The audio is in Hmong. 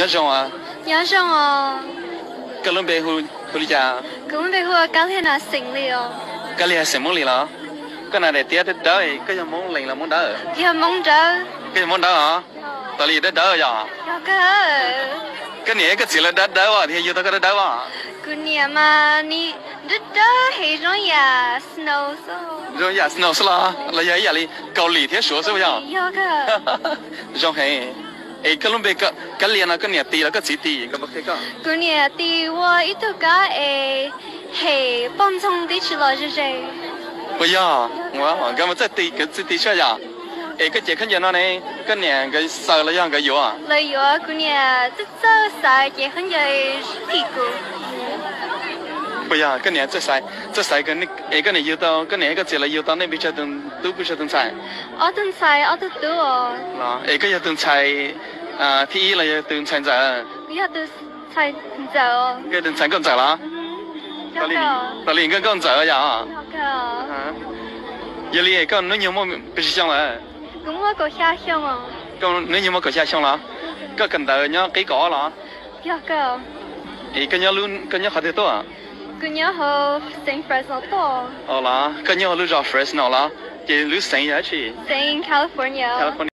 Nyob zoo. Nyob zoo os. Koj lub npe hu li cas? Kuv lub npe hu ua Kab Lia Nas xeem Lis os. Kab Lia xeem Hmoob Lis los? Koj nas daim tiab dawb dawb, koj yog Hmoob Lees los Hmoob Dawb? Yog Hmoob Dawb. Koj yog Hmoob Dawb os? Tos li dawb dawb yog? Koj niam koj txiv lawv dawb dawb os thiaj yug tau koj dawb dawb os? Kuv niam mas nws dawb dawb heev zoo yam snow xwb. Zoo yam snow xwb los? Los yog ib yam li Kaus Lim thiab Suav xwb yog? Zoo heev. Es koj lub npe Kab Lia no koj niam tis los koj txiv tis, koj puas qhia koj? Kuv niam tis ua ib tug kab es hem poj ntxoog tib tsis los ze ze. Puas yog? Nkawd mas txawj tis, nkawd txawj tis sab yom. Es koj cev khaub ncaws no ne, koj niam nkawd xaws los yog nkawd yuav? Lawv yuav, kuv niam txawj txawj xaiv cev khaub ncaws tim kuv. Puas yog koj niam txawj xaiv, txawj xaiv, es koj niam yug tau, koj niam koj txiv lawv yug tau nej pes tsawg tus tub pes tsawg tus ntxhais? Ob tug ntxhais ob tug tub os. Es koj yog tus ntxhais thib ib los yog tus ntxhais ntxawm? Yog tus ntxhais ntxawm. Koj tus ntxhais nkauj ntxawm los? Tos li nkauj nkauj ntxawm yom. Yog li koj hnub nyoog muaj pes tsawg xyoo lawm? Kuv muaj kaum xya xyoo. Koj hnub nyoog muaj kaum xya xyoo los? Koj kawm ntawv nyob qib kaum ob los? Yog kawm. Es koj nyob qhov twg tuaj? Kuv nyob hauv xeev Fresno tuaj. Los koj nyob hauv lub zos Fresno los? Ces lub xeev yog dab tsi? Xeev California.